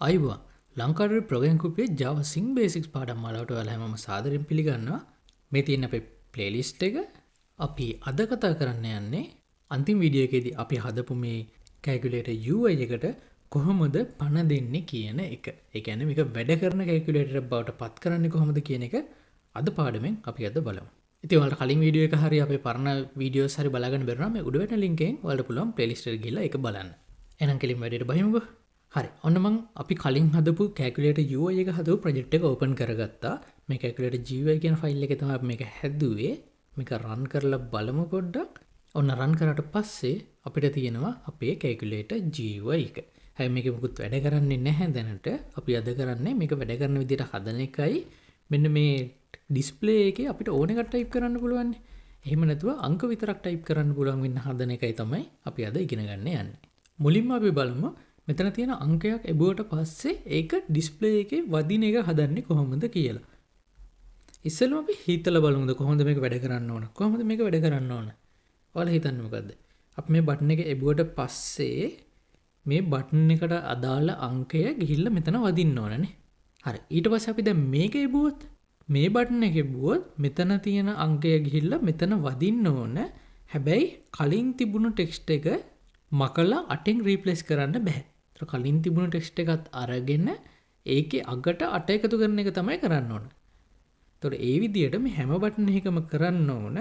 ආයුබෝවන්. ලංකාවේ programme කුප්පියේ Java Swing Basics පාඩම් මාලාවට ඔයාලා හැමෝම සාදරයෙන් පිළිගන්නවා. මේ තියෙන අපේ ප්ලේලිස්ට් එක. අපි අද කතා කරන්න යන්නේ අන්තිම වීඩියෝ එකේදී අපි හදපු මේ කැල්කියුලේටර් UI එකට කොහොමද පණ දෙන්නේ කියන එක. ඒ කියන්නේ මේක වැඩ කරන කැල්කියුලේටර් බවට පත් කරන්නේ කොහොමද කියන එක අද පාඩමෙන් අපි අද බලමු. ඉතින් ඔයාලට කලින් වීඩියෝ එක හරි අපේ පරණ වීඩියෝස් හරි බලාගන්න බැරි නම් මේ උඩ වැටෙන ලින්ක් එකෙන් ඔයාලට පුළුවන් ප්ලේලිස්ට් එකට ගිහලා ඒක බලන්න. එහෙනම් කෙලින්ම වැඩේට බහිමුකෝ. හරි. ඔන්න මං අපි කලින් හදපු කැල්කියුලේටර් UI එක හදපු ප්‍රොජෙක්ට් එක ඕපන් කරගත්තා. මේ කැල්කියුලේටර් GUI කියන ෆයිල් එකේ තමයි අපි මේක හැදුවේ. මේක රන් කරලා බලමු පොඩ්ඩක්. ඔන්න රන් කරාට පස්සේ අපිට තියෙනවා අපේ කැල්කියුලේටර් GUI එක. හැබැයි මේක මොකුත් වැඩ කරන්නේ නැහැ දැනට. අපි අද කරන්නේ මේක වැඩ කරන විදිහට හදන එකයි. මෙන්න මේ ඩිස්ප්ලේ එකේ අපිට ඕන එකක් ටයිප් කරන්න පුළුවන්. එහෙම නැතුව අංක විතරක් ටයිප් කරන්න පුළුවන් වෙන්න හදන එකයි තමයි අපි අද ඉගෙන ගන්න යන්නේ. මුලින්ම අපි බලමු මෙතන තියෙන අංකයක් එබුවට පස්සේ ඒක ඩිස්ප්ලේ එකේ වදින එක හදන්නේ කොහොමද කියලා. ඉස්සෙල්ලම අපි හිතලා බලමුද කොහොමද මේක වැඩ කරන්න ඕන? කොහොමද මේක වැඩ කරන්න ඕන? ඔයාලා හිතන්නේ මොකද්ද? අපි මේ බටන් එක එබුවට පස්සේ මේ බටන් එකට අදාළ අංකය ගිහිල්ලා මෙතන වදින්න ඕනනේ. හරි. ඊට පස්සේ අපි දැන් මේක එබුවොත් මේ බටන් එක එබුවොත් මෙතන තියෙන අංකය ගිහිල්ලා මෙතන වදින්න ඕන. හැබැයි කලින් තිබුණු ටෙක්ස්ට් එක මකලා 8න් රීප්ලේස් කරන්න බෑ. ඒතර කලින් තිබුණු ටෙක්ස්ට් එකත් අරගෙන ඒකේ අගට 8 එකතු කරන එක තමයි කරන්න ඕන. ඒතකොට ඒ විදිහට මේ හැම බටන් එකකම කරන්න ඕන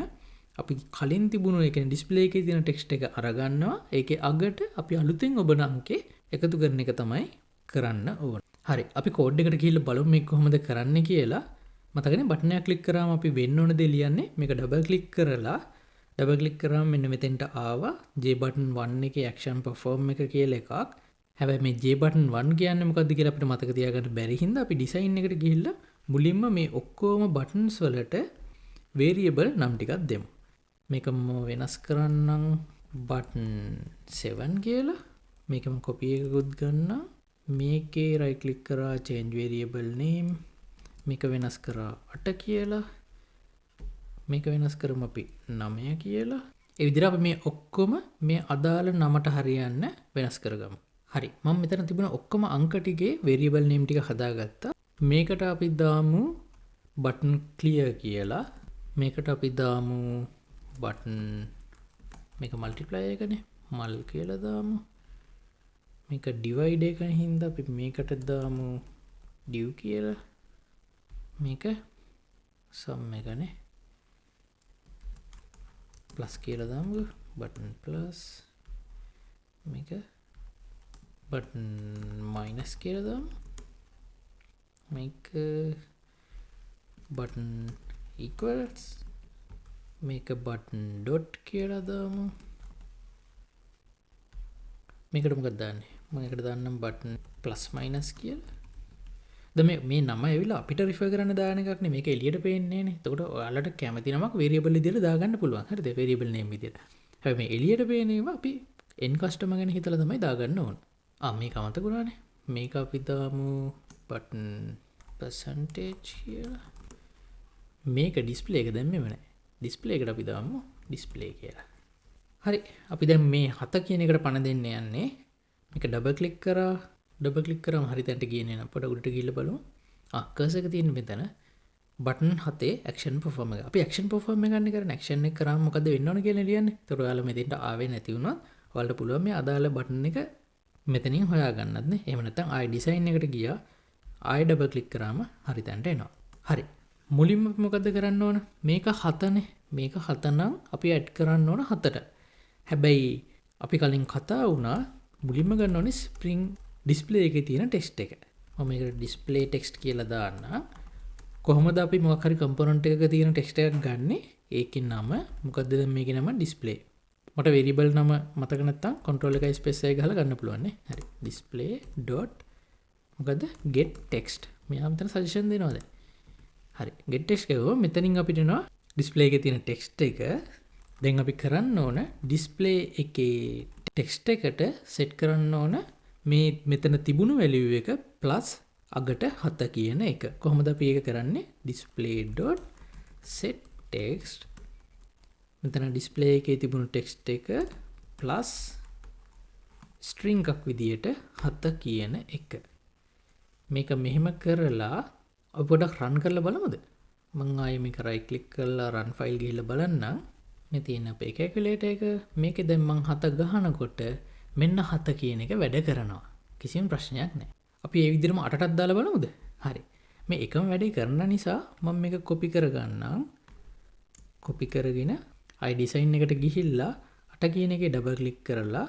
අපි කලින් තිබුණු ඒ කියන්නේ ඩිස්ප්ලේ එකේ තියෙන ටෙක්ස්ට් එක අරගන්නවා. ඒකේ අගට අපි අලුතෙන් ඔබන අංකේ එකතු කරන එක තමයි කරන්න ඕන. හරි. අපි කෝඩ් එකට ගිහිල්ලා බලමු මේක කොහොමද කරන්නේ කියලා. මතකනේ බටන් එක ක්ලික් කරාම අපි වෙන්න ඕන දේ ලියන්නේ. මේක ඩබල් ක්ලික් කරලා ඩබල් ක්ලික් කරාම මෙන්න මෙතෙන්ට ආවා J button 1 එකේ ඇක්ෂන් පර්ෆෝම් එක කියලා එකක්. හැබැයි මේ J button 1 කියන්නේ මොකද්ද කියලා අපිට මතක තියාගන්න බැරි හින්දා අපි ඩිසයින් එකට ගිහිල්ලා මුලින්ම මේ ඔක්කොම බටන්ස් වලට වේරියබල් නම් ටිකක් දෙමු. මේක මම වෙනස් කරන්නම් බටන් 7 කියලා. මේක මම කොපි එකකුත් ගන්නම්. මේකේ රයිට් ක්ලික් කරා change variable name. මේක වෙනස් කරා 8 කියලා. මේක වෙනස් කරමු අපි 9 කියලා. ඒ විදිහට අපි මේ ඔක්කොම මේ අදාළ නමට හරියන්න වෙනස් කරගමු. හරි. මම මෙතන තිබුණ ඔක්කොම අංක ටිකේ වේරියබල් නේම් ටික හදාගත්තා. මේකට අපි දාමු බටන් ක්ලියර් කියලා. මේකට අපි දාමු බටන් මේක මල්ටිප්ලයි එකනේ මල් කියලා දාමු. මේක ඩිවයිඩ් එක හින්දා අපි මේකට දාමු ඩිව් කියලා. මේක සම් එකනේ ප්ලස් කියලා දාමු. බටන් ප්ලස් මේක බටන් මයිනස් කියලා දාමු. මේක බටන් ඉක්වල්ස් මේක බටන් ඩොට් කියලා දාමු. මේකට මොකක්ද දාන්නේ? මම ඒකට දාන්නම් බටන් ප්ලස් මයිනස් කියලා. දැන් මේ නම ඇවිල්ලා අපිට රිෆර් කරන්න දාන එකක් නේ. මේක එළියට පේන්නේ නේ. එතකොට ඔයාලට කැමති නමක් වේරියබල් විදියට දාගන්න පුළුවන්. හරිද? වේරියබල් නේම් විදියට. හැබැයි මේ එළියට පේන ඒවා අපි එන් කස්ටමර් ගැන හිතලා තමයි දාගන්න ඕන. ආ මේක අමතක වුණානේ. මේක අපි දාමු බටන් පර්සන්ටේජ් කියලා. මේක ඩිස්ප්ලේ එක දැම්මෙම නෑ. ඩිස්ප්ලේ එකට අපි දාමු ඩිස්ප්ලේ කියලා. හරි. අපි දැන් මේ 7 කියන එකට පණ දෙන්න යන්නේ. මේක ඩබල් ක්ලික් කරා. ඩබල් ක්ලික් කරාම හරි තැනට ගියේ නෑ නේද? පොඩ උඩට ගිහිල්ලා බලමු. ආ කර්සර් එක තියෙන මෙතන බටන් 7 ඇක්ෂන් පර්ෆෝම් එක. අපි ඇක්ෂන් පර්ෆෝම් එක ගන්න කරන්නේ ඇක්ෂන් එක කරාම මොකද වෙන්න ඕන කියලා ලියන්නේ. ඒතකොට ඔයාලා මෙතෙන්ට ආවේ නැති වුණොත් ඔයාලට පුළුවන් මේ අදාළ බටන් එක මෙතනින් හොයාගන්නත් නේ. එහෙම නැත්නම් ආයෙ ඩිසයින් එකට ගියා. ආයෙ ඩබල් ක්ලික් කරාම හරි තැනට එනවා. හරි. මුලින්ම අපි මොකද්ද කරන්න ඕන? මේක 7නේ. මේක 7 නම් අපි ඇඩ් කරන්න ඕන 7ට. හැබැයි අපි කලින් කතා වුණා මුලින්ම ගන්න ඕනේ ස්ප්‍රින්ග් ඩිස්ප්ලේ එකේ තියෙන ටෙක්ස්ට් එක. මම මේකට ඩිස්ප්ලේ ටෙක්ස්ට් කියලා දාන්න. කොහොමද අපි මොකක් හරි කම්පොනන්ට් එකක තියෙන ටෙක්ස්ට් එකක් ගන්නෙ? ඒකේ නම මොකද්ද දැන් මේකේ නම ඩිස්ප්ලේ. මට වේරියබල් නම මතක නැත්තම් කන්ට්‍රෝල් එකයි ස්පේස් එකයි ගහලා ගන්න පුළුවන් නේ. හරි. ඩිස්ප්ලේ ඩොට් මොකද්ද? get text. මෙයා මෙතන සජෙෂන් දෙනවා දැන්. හරි. get text ගැහුවම මෙතනින් අපිට එනවා ඩිස්ප්ලේ එකේ තියෙන ටෙක්ස්ට් එක. දැන් අපි කරන්න ඕන ඩිස්ප්ලේ එකේ ටෙක්ස්ට් එකට සෙට් කරන්න ඕන මේ මෙතන තිබුණු වැලියු එක ප්ලස් අගට 7 කියන එක. කොහොමද අපි ඒක කරන්නේ? display.set text මෙතන ඩිස්ප්ලේ එකේ තිබුණු ටෙක්ස්ට් එක ප්ලස් ස්ට්‍රින්ග් එකක් විදියට 7 කියන එක. මේක මෙහෙම කරලා අපි පොඩක් රන් කරලා බලමුද? මං ආයේ මේක රයිට් ක්ලික් කරලා රන් ෆයිල් ගිහිල්ලා බලන්නම්. මේ තියෙන අපේ කැල්කියුලේටර් එක. මේකේ දැන් මං 7 ගහනකොට මෙන්න 7 කියන එක වැඩ කරනවා. කිසිම ප්‍රශ්නයක් නැහැ. අපි ඒ විදිහටම 8ටත් දාලා බලමුද? හරි. මේ එකම වැඩේ කරන නිසා මම මේක කොපි කරගන්නම්. කොපි කරගෙන ආයි ඩිසයින් එකට ගිහිල්ලා 8 කියන එකේ ඩබල් ක්ලික් කරලා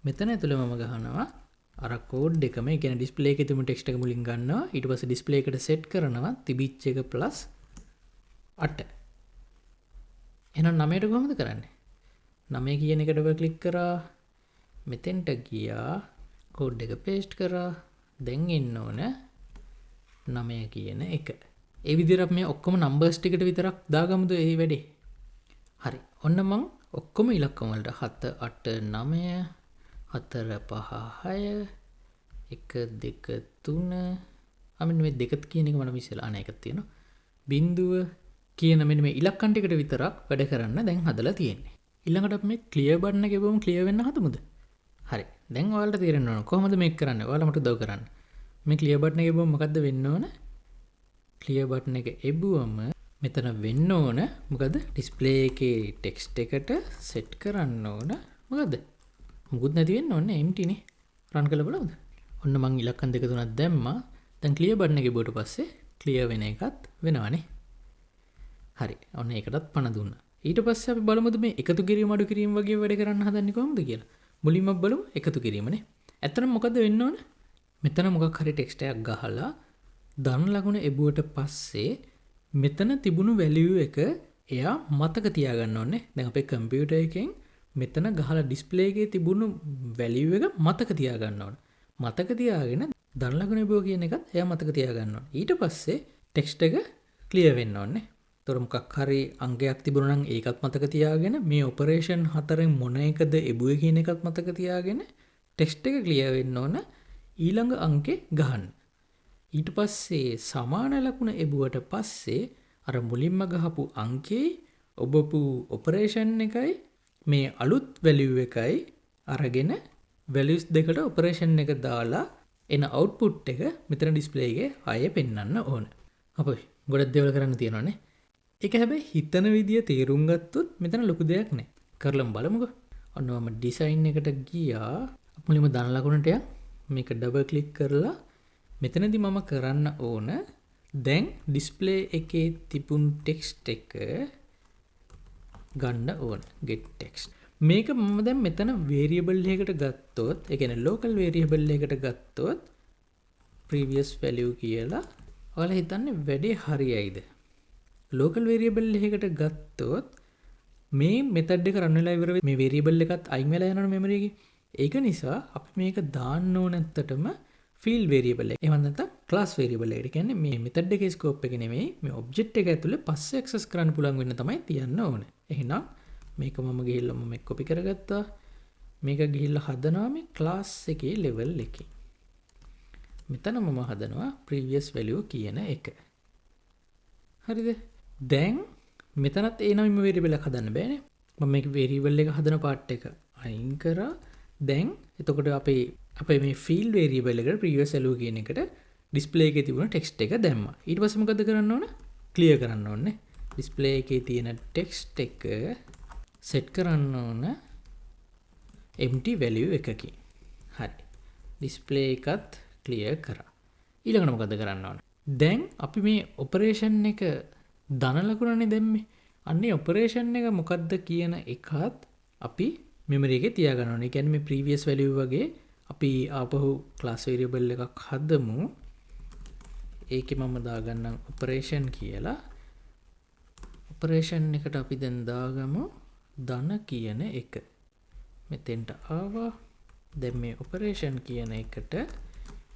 මෙතන ඇතුළේ මම ගහනවා අර කෝඩ් එකම. ඒ කියන්නේ ඩිස්ප්ලේ එකේ තිබුණු ටෙක්ස්ට් එක මුලින් ගන්නවා. ඊට පස්සේ ඩිස්ප්ලේ එකට සෙට් කරනවා තිබිච්ච එක ප්ලස් 8. එහෙනම් 9ට කොහොමද කරන්නේ? 9 කියන එක ඩබල් ක්ලික් කරා. මෙතෙන්ට ගියා. කෝඩ් එක පේස්ට් කරා. දැන් එන්න ඕන 9 කියන එක. ඒ විදිහට අපි මේ ඔක්කොම නම්බර්ස් ටිකට විතරක් දාගමුද ඒ වැඩේ? හරි. ඔන්න මං ඔක්කොම ඉලක්කම් වලට 7 8 9 4 5 6 1 2 3 මෙන්න මේ දෙකත් කියන එක මට මිස් වෙලා අනේ එකක් තියෙනවා. බිංදුව කියන මෙන්න මේ ඉලක්කම් ටිකට විතරක් වැඩ කරන්න දැන් හදලා තියෙන්නේ. ඊළඟට අපි මේ ක්ලියර් බටන් එක එබුවම ක්ලියර් වෙන්න හදමුද? හරි. දැන් ඔයාලට තේරෙන්න ඕන කොහොමද මේක කරන්නේ? ඔයාලා මට උදව් කරන්න. මේ ක්ලියර් බටන් එක එබුවම මොකද්ද වෙන්න ඕන? ක්ලියර් බටන් එක එබුවම මෙතන වෙන්න ඕන මොකද? ඩිස්ප්ලේ එකේ ටෙක්ස්ට් එකට සෙට් කරන්න ඕන මොකද්ද? මුකුත් නැති වෙන්න ඕනේ එම්ටි නේ. රන් කරලා බලමුද? ඔන්න මං ඉලක්කම් දෙක තුනක් දැම්මා. දැන් ක්ලියර් බටන් එක එබුවට පස්සේ ක්ලියර් වෙන එකත් වෙනවනේ. හරි. ඔන්න ඒකටත් පණ දුන්නා. ඊට පස්සේ අපි බලමුද මේ එකතු කිරීම අඩු කිරීම වගේ වැඩ කරන්න හදන්නේ කොහොමද කියලා. මුලින්ම බලමු එකතු කිරීමනේ. ඇත්තටම මොකද්ද වෙන්න ඕන? මෙතන මොකක් හරි ටෙක්ස්ට් එකක් ගහලා ධන ලකුණ එබුවට පස්සේ මෙතන තිබුණු වැලියු එක එයා මතක තියාගන්න ඕනේ. දැන් අපේ කම්පියුටර් එකෙන් මෙතන ගහලා ඩිස්ප්ලේ එකේ තිබුණු වැලියු එක මතක තියාගන්න ඕන. මතක තියාගෙන ධන ලකුණ එබුව කියන එකත් එයා මතක තියාගන්න ඕන. ඊට පස්සේ ටෙක්ස්ට් එක ක්ලියර් වෙන්න ඕනේ. ඒතර මොකක් හරි අංකයක් තිබුණා නම් ඒකත් මතක තියාගෙන මේ ඔපරේෂන් හතරෙන් මොන එකද එබුවේ කියන එකත් මතක තියාගෙන ටෙක්ස්ට් එක ක්ලියර් වෙන්න ඕන ඊළඟ අංකේ ගහන්න. ඊට පස්සේ සමාන ලකුණ එබුවට පස්සේ අර මුලින්ම ගහපු අංකේ ඔබපු ඔපරේෂන් එකයි මේ අලුත් වැලියු එකයි අරගෙන වැලියුස් දෙකට ඔපරේෂන් එක දාලා එන අවුට්පුට් එක මෙතන ඩිස්ප්ලේ එකේ ආයෙ පෙන්වන්න ඕන. අපොයි ගොඩක් දේවල් කරන්න තියෙනවානේ. ඒක හැබැයි හිතන විදිය තේරුම් ගත්තොත් මෙතන ලොකු දෙයක් නෑ. කරලම බලමුකෝ. ඔන්න මම ඩිසයින් එකට ගියා. මුලින්ම ධන ලකුණට යන් මේක ඩබල් ක්ලික් කරලා මෙතනදි මම කරන්න ඕන දැන් ඩිස්ප්ලේ එකේ තිබුණු ටෙක්ස්ට් එක ගන්න ඕන get text. මේක මම දැන් මෙතන වේරියබල් එකකට ගත්තොත්, ඒ කියන්නේ ලෝකල් වේරියබල් එකකට ගත්තොත් previous value කියලා ඔයාලා හිතන්නේ වැඩේ හරියයිද? ලෝකල් වේරියබල් එකකට ගත්තොත් මේ මෙතඩ් එක රන් වෙලා ඉවර වෙයි මේ වේරියබල් එකත් අයින් වෙලා යනවනේ මෙමරි එකේ. ඒක නිසා අපි මේක දාන්න ඕන ඇත්තටම ෆීල්ඩ් වේරියබල් එක. එහෙම නැත්නම් ක්ලාස් වේරියබල් එකට. කියන්නේ මේ මෙතඩ් එකේ ස්කෝප් එක නෙමෙයි මේ ඔබ්ජෙක්ට් එක ඇතුලේ පස්සේ ඇක්සස් කරන්න පුළුවන් වෙන්න තමයි තියන්න ඕනේ. එහෙනම් මේක මම ගිහිල්ලා මම කොපි කරගත්තා. මේක ගිහිල්ලා හදනවා මේ ක්ලාස් එකේ ලෙවල් එකේ. මෙතන මම හදනවා previous value කියන එක. හරිද? දැන් මෙතනත් ඒ නමින්ම වේරියබල් එකක් හදන්න බෑනේ. මම මේක වේරියබල් එක හදන පාර්ට් එක අයින් කරා. දැන් එතකොට අපේ මේ ෆීල්ඩ් වේරියබල් එකට previous value කියන එකට ඩිස්ප්ලේ එකේ තිබුණ ටෙක්ස්ට් එක දැම්මා. ඊට පස්සේ මොකද කරන්න ඕන? ක්ලියර් කරන්න ඕනේ. ඩිස්ප්ලේ එකේ තියෙන ටෙක්ස්ට් එක සෙට් කරන්න ඕන empty value එකකින්. හරි. ඩිස්ප්ලේ එකත් ක්ලියර් කරා. ඊළඟට මොකද කරන්න ඕන? දැන් අපි මේ ඔපරේෂන් එක ධන ලකුණනේ දැම්මේ. අන්නේ ඔපරේෂන් එක මොකද්ද කියන එකත් අපි මෙමරි එකේ තියාගන්න ඕනේ. ඒ කියන්නේ මේ previous value වගේ අපි ආපහු ක්ලාස් වේරියබල් එකක් හදමු. ඒකේ මම දාගන්නම් ඔපරේෂන් කියලා. ඔපරේෂන් එකට අපි දැන් දාගමු ධන කියන එක. මෙතෙන්ට ආවා. දැන් මේ ඔපරේෂන් කියන එකට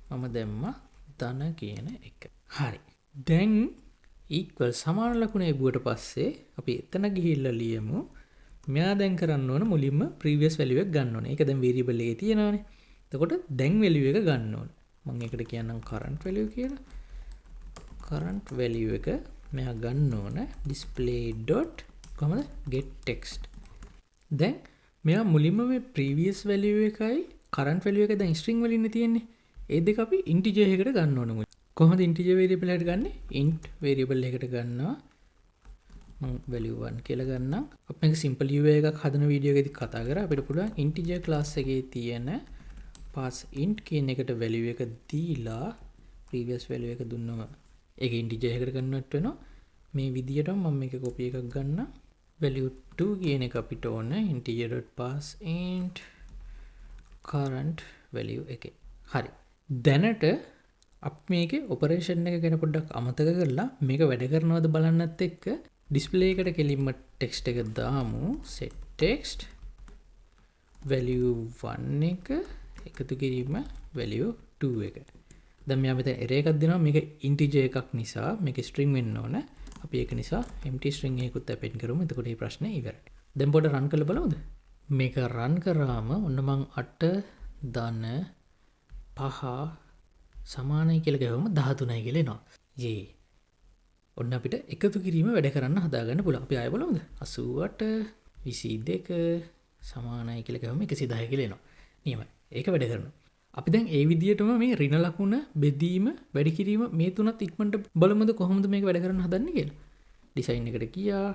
මම දැම්මා ධන කියන එක. හරි. දැන් equal සමාන ලකුණ එබුවට පස්සේ අපි එතන ගිහිල්ලා ලියමු. මෙයා දැන් කරන්න ඕන මුලින්ම previous value එක ගන්න ඕනේ. ඒක දැන් variable එකේ තියෙනවානේ. එතකොට දැන් value එක ගන්න ඕන. මම ඒකට කියන්නම් current value කියලා. current value එක මෙයා ගන්න ඕන display dot කොහමද get text. දැන් මෙයා මුලින්ම මේ previous value එකයි current value එක දැන් string වලින් තියෙන්නේ. ඒ දෙක අපි ඉන්ටිජර් එකකට ගන්න ඕන. කොහොමද ඉන්ටිජර් වේරියබල් එකට ගන්නෙ? Int variable එකකට ගන්නවා. මම value 1 කියලා ගන්නම්. අපි මේක simple UI එකක් හදන වීඩියෝ එකේදී කතා කරා. අපිට පුළුවන් integer class එකේ තියෙන parse int කියන එකට value එක දීලා previous value එක දුන්නම ඒක integer එකකට කන්වර්ට් වෙනවා. මේ විදියටම මම මේක කොපි එකක් ගන්නම්. Value 2 කියන එක අපිට ඕන integer.parse int current value එකේ. හරි. දැනට අපි මේකේ ඔපරේෂන් එක ගැන පොඩ්ඩක් අමතක කරලා මේක වැඩ කරනවද බලන්නත් එක්ක ඩිස්ප්ලේ එකට කෙලින්ම ටෙක්ස්ට් එක දාමු. Set text value 1 එක එකතු කිරීම value 2 එක. දැන් මෙයා මෙතන එරර් එකක් දෙනවා. මේක ඉන්ටිජර් එකක් නිසා මේක ස්ට්‍රින්ග් වෙන්න ඕන. අපි ඒක නිසා empty string එකකුත් ඇපෙන්ඩ් කරමු. එතකොට මේ ප්‍රශ්නේ ඉවරයි. දැන් පොඩ්ඩක් රන් කරලා බලමුද? මේක රන් කරාම ඔන්න මං 8 ධන 5 සමානයි කියලා ගැහුවම 13යි කියලා එනවා. යේ. ඔන්න අපිට එකතු කිරීම වැඩ කරන්න හදාගන්න පුළුවන්. අපි ආයෙ බලමුද? 88 22 සමානයි කියලා ගැහුවම 110 කියලා එනවා. නියමයි. ඒක වැඩ කරනවා. අපි දැන් ඒ විදිහටම මේ ඍණ ලකුණ, බෙදීම, වැඩි කිරීම මේ තුනත් ඉක්මනට බලමුද කොහොමද මේක වැඩ කරන්න හදන්නේ කියලා. ඩිසයින් එකට ගියා.